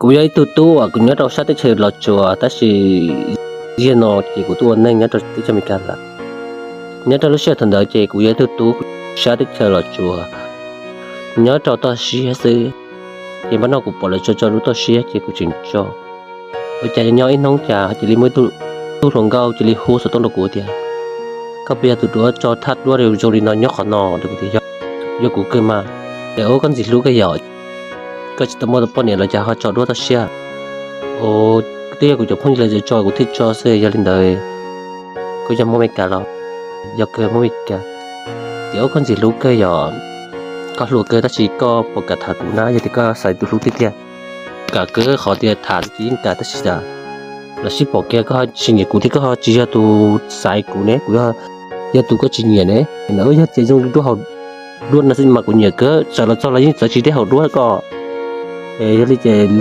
Kuv yog ib tug tub uas kuv nyob rau sab teb chaws Los Tsuas, tab sis zaum no ces kuv tuaj ua neej nyob rau teb chaws Amelikas lawm. Nyob rau lub sij hawm thaum ntawd ces kuv yog ib tug tub sab teb chaws Los Tsuas, nyob rau toj siab xwb. Ces npaj no kuv pom lawv tso tso lub toj siab ces kuv tseem tso. Ua cas nyob ib hnub cas cia li muaj ib tug hluas nkauj cia li hu xov tooj rau kuv tias, koj puas yog tus duab tso thaj duab zoo li no nyob qhov no? Kuv tias yog kuv kawg mas. Ces ua koj ntxim hlub kawg yom, koj tsis tau muaj poj niam los cas ho tso duab toj siab? Twb yog kuv cov phooj ywg lawv tso kuv thiaj tso xwb, yog li ntawd koj yog Hmoob Amelikas los? Yog kawg, Hmoob Amelikas. Ces ua koj ntxim hlub kawg yom, koj hluas kawg tab sis koj puas kam tham kuv na, yog tias koj xaiv tus hlub tiag tiag? Kam kawg, qhov tias tham ces yeej kam tab sis los sib pom kiag koj ho tsis nyiam kuv thiab koj ho tsis yog tus xaiv kuv ne, kuv yog tus koj tsis nyiam ne. Ntawd yog tias zoo li duab haus duab no xwb mas kuv nyiam kawg, txawm los txog los yeej txawv tsis deb haus duab koj. Yog li ces lub